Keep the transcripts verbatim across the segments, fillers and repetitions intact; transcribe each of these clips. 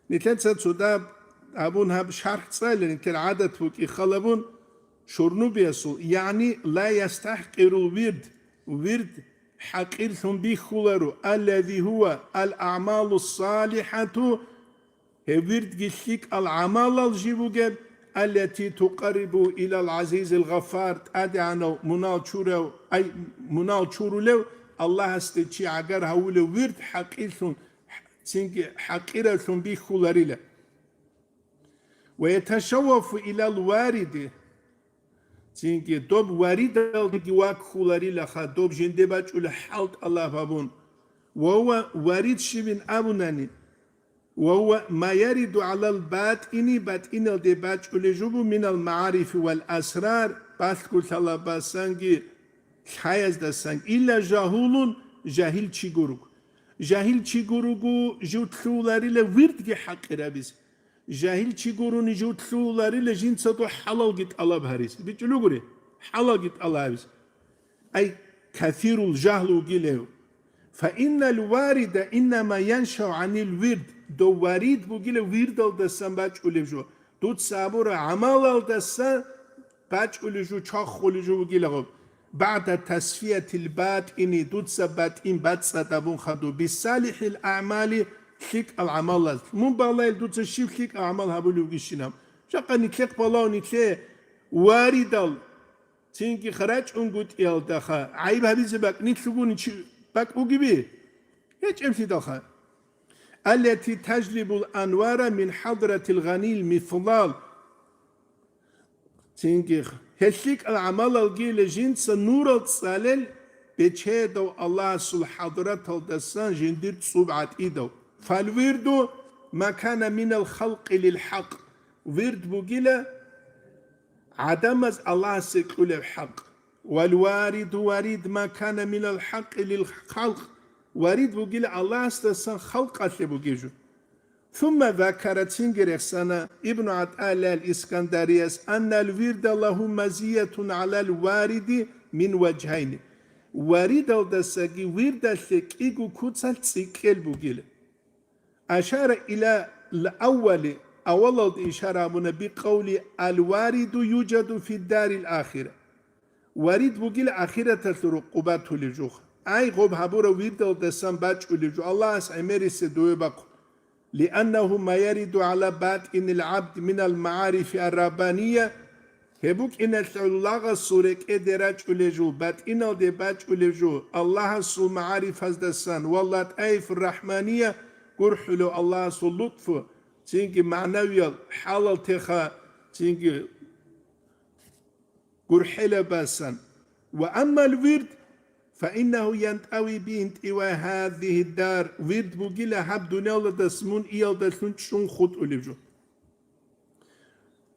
Нилъеца цо даб абун гьаб шархӀ цӀалила, нилъер гӀадат букӀи халабун, шурнубиясул, ягӀни ла ястахӀкъирул вирд, вирд хӀакъирлъун бихьуларо, аллази гьува ал-аъмалу салихӀату, гьеб вирдги лъикӀал гӀамалал жи бугеб, аллати тукъаррибу илал гӀазизил гъаффар, ТӀадегӀанав мунал чурав, ай, мунал чурулев, Аллагьасде чи гӀагар гьавулев вирд хӀакъирлъун, цинги хӀакъираблъун бихьуларила. Ва яташаввафу илал вариди, цинги доб варидалги ваккуларилаха, доб жинде бачӀула хӀал тӀалаб гьабун. Ва гьува варид щибин абунани, ва гьува ма яриду гӀалал батӀини, батӀиналде бачӀулеб жо буго, минал магӀарифи вал асрар, балъголъалабасанги лъаяздасанги, илла жагьулун, жагьил чи гуруг. Жагьил чи гуругу жив лъугьуларила вирдги хӀакъирабизе. Жагьил чи гуруни жив лъугьуларила жинцаго хӀалалги тӀалаб гьаризе. БичӀчӀулугури, хӀалалги тӀалаб гьабизе. Ай, касирул жагьлу вугилев. Фа иннал варида иннама яншау гӀанил вирд, дов варид бугилев вирдалдасан бачӀулеб жо. Дуца абура гӀамалалдаса бачӀулеб жо, чвахулеб жо вугилаго. БагӀда тасфиятил батӀини, дуца батӀин бацӀцӀад абун хадуб, бисалихӀил аъмали, лъикӀал гӀамалаз. Мун балайил дуца щиб лъикӀал гӀамал гьабулев вугищинаб? Жакъа нилъехъ балав нилъе варидал, цинги харачӀунгутӀиялдаха гӀайиб гьабизе бакӀ нилъ бугони чи бакӀ бугеби? ГьечӀеблъидалха. Аллати тажлибул анвара мин хӀадратил гъанил мифлал. Цинги гьел лъикӀал гӀамалалгийила жинца нурал цӀалел бечедав Аллагьасул хӀадраталдасан жиндир цӀуб гӀатӀидав. Фалвирду ма кана минал халкъи лил хӀакъ. Вирд бугила гӀадамаз Аллагьасе кьулеб хӀакъ. Вал вариду варид ма кана минал хӀакъи лил халкъ. Варид бугила Аллагьасдасан халкъалъе бугеб жо. Сумма закара, цинги рехсана Ибну ГӀатӀаиллагь ал-Искандарияс, аннал вирда лагьу мазиятун гӀалал вариди мин важгьайни. Варидалдасаги вирдалъе кӀиго куцалъ цӀикӀкӀел бугила. Ашара илал аввали, авалалда ишара гьабуна, бикъавли, ал-вариду южаду фиддарил ахира. Варид бугила ахираталъул рукъу батулеб жух. Ай, гъоб гьабурав вирдалдасан бачӀулеб жо Аллагьас гӀемерисе дове бахъун. Лианнагьу ма яриду гӀала батӀинил гӀабд минал магӀарифи ар-раббания, гьеб букӀиналъул лагъасул рекӀеде рачӀулеб жо, батӀиналде бачӀулеб жо, Аллагьасул магӀарифаздасан ва латӀаифур рахӀмания, гурхӀулев Аллагьасул лутфу, цинги магӀнавиял хӀалал теха, цинги гурхӀелабасан. Ва аммал вирд, фаиннагьу янтӀави биинтӀивай гьазигьи дар, вирд бугила гьаб дуниялалдас мун иялдалъун чӀун хутӀулеб жо.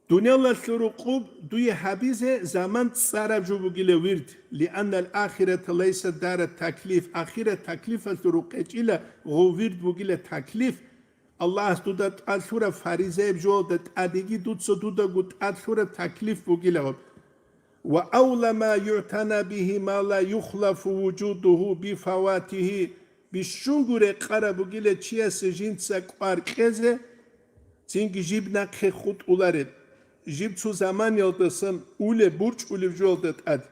Дуниялалъул рукъуб дуе гьабизе заман цӀараб жо бугила вирд, лианнал ахирата лайса дара таклиф, ахират таклифалъул рукъ гьечӀила, гъов вирд бугила таклиф, Аллагьас дуда тӀад лъураб фаризаяб жоялда тӀадеги дуца дудаго тӀад лъураб таклиф бугила гьаб. Ва авла ма югӀтана бигьи ма ла юхлафу вужудугьу бифаватигьи, бищунго рекъараб бугила чиясе жинца кӀвар кьезе, цинги жиб нахъе хутӀулареб, жиб цо заманиялдасан улеб, бурчӀулеб жоялда тӀад.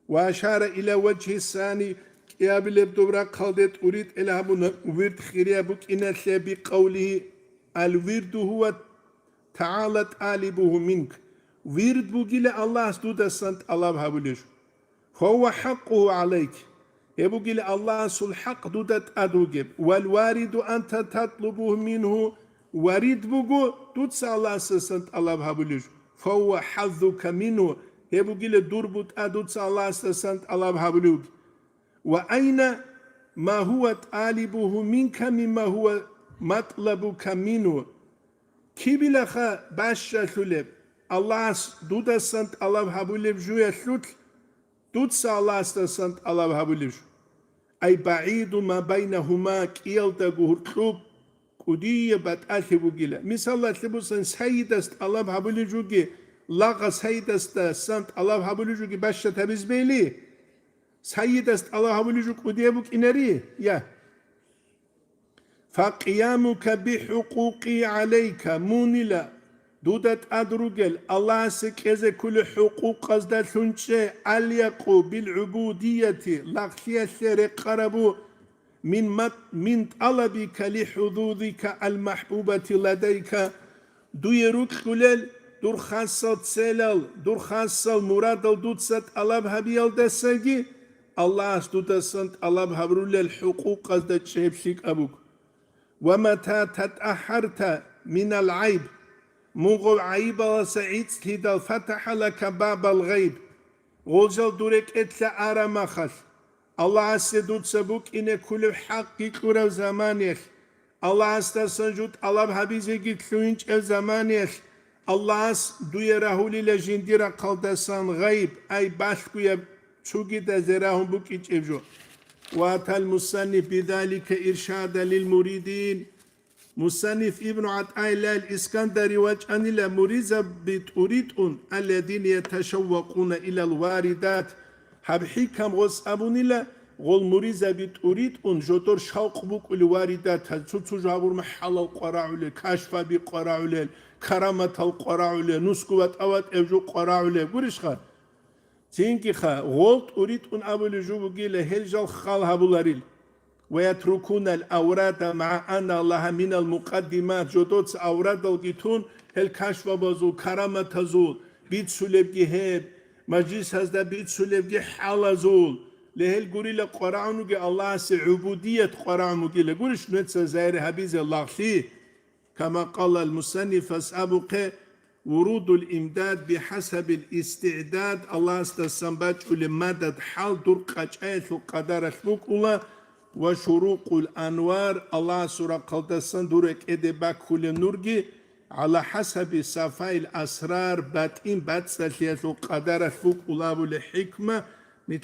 Ва ашара иля важгьи сани, кӀиабилеб доб рахъалде тӀуритӀел гьабуна вирд хирияб букӀиналъе бикъавлигьи, ал-вирду гьува тагӀала тӀалибугьу минк, вирд бугила Аллагьас дудасан тӀалаб гьабулеб жо. Фагьува хӀакъугьу гӀалайк, гьеб бугила Аллагьасул хӀакъ дуда тӀад вугеб, вал вариду анта татлубугьу мингьу, варид буго дуца Аллагьасдасан тӀалаб гьабулеб жо, фагьува хӀаззука мингьу, гьеб бугила дур бутӀа дуца Аллагьасдасан тӀалаб гьабулев вугеб. Ва айна ма гьува тӀалибугьу минка мимма гьува матлабука мингьу, кибилаха бащалъулеб Аллагьас дудасан тӀалаб гьабулеб жуялъулъ дуца Аллагьасдасан тӀалаб гьабулеб жо. Ай багӀиду ма байнагьума, кӀиялдаго гьуркьуб кӀудияб батӀалъи бугила. Мисалалъе бусан, сайидас тӀалаб гьабулеб жуги, лагъа сайидасдасан тӀалаб гьабулеб жуги бащад гьабизбейли, сайидас тӀалаб гьабулеб жо кӀудияб букӀинари? Я. Факъиямука бихӀукъукъи гӀалайка, мунила дуда тӀад ругел Аллагьасе кьезе кколел хӀукъукъазда лъунчӀчӀе, алякъу билгӀубудияти, лагълъиялъе рекъарабу, мин мат-, мин тӀалабика лихӀузузика алмахӀбубати ладайка, дуе рукьулел, дур хасал целал, дур хасал мурадал дуца тӀалаб гьабиялдасаги, Аллагьас дудасан тӀалаб гьабрулел хӀукъукъазда чӀеб лъикӀаб буго. Ва мата татӀахӀарта минал гӀайб, мун гъов гӀайибаласа гӀицӀлъидал, фатахӀа лака бабал гъайб, гъолжал дур рекӀелъа араб махалъ, Аллагьасе дуца букӀине кколеб хӀакъги кьураб заманиялъ, Аллагьасдасан жо тӀалаб гьабизеги лъугьинчӀеб заманиялъ, Аллагьас дуе рагьулила жиндир рахъалдасан гъайб, ай балъгояб цогидазе рагьун букӀинчӀеб жо. Ва атал мусанниф бидалика иршада лил муридин. Мусанниф Ибну ГӀатӀаиллагьил Искандари вачӀанила муридзаби тӀуритӀун, алладина яташаввакъуна илал варидат. Гьаб хӀикам гъос абунила, гъол муридзаби тӀуритӀун жодор шавкъ букӀули варидат, цо-цо жо гьабурма хӀалал къварагӀулел, кашфаби къварагӀулел, караматал къварагӀулел, нусго ватӀа-ватӀев жо къварагӀулел. Гурищха? Цинги-ха, гъол тӀуритӀун абулеб жо бугила, гьел жал хал гьабуларил. Ва ятрукунал аврада маа анна лагьа минал мукъаддимат, жодоца аврадалги тун, гьел кашфабазул, караматазул, бицулебги гьеб, мажлисазда бицулебги хӀалазул, ле гьел гурила къварагӀун вугев Аллагьасе гӀубудият къварагӀун вугила. Гурищ, нуца загьир гьабизе лагълъи? Кама къала ал-мусаннифас абухъе, вурудул имдад бихӀасабил истигӀдад, Аллагьасдасан бачӀулеб мадад хӀал дур къачӀаялъул къадаралъ букӀула, ва шурукъул анвар, Аллагьасул рахъалдасан дур рекӀеде баккулеб нурги, гӀала хӀасаби сафаил асрар, батӀин бацӀцӀалъиялъул къадаралъ букӀула абулеб хӀикма, нилъер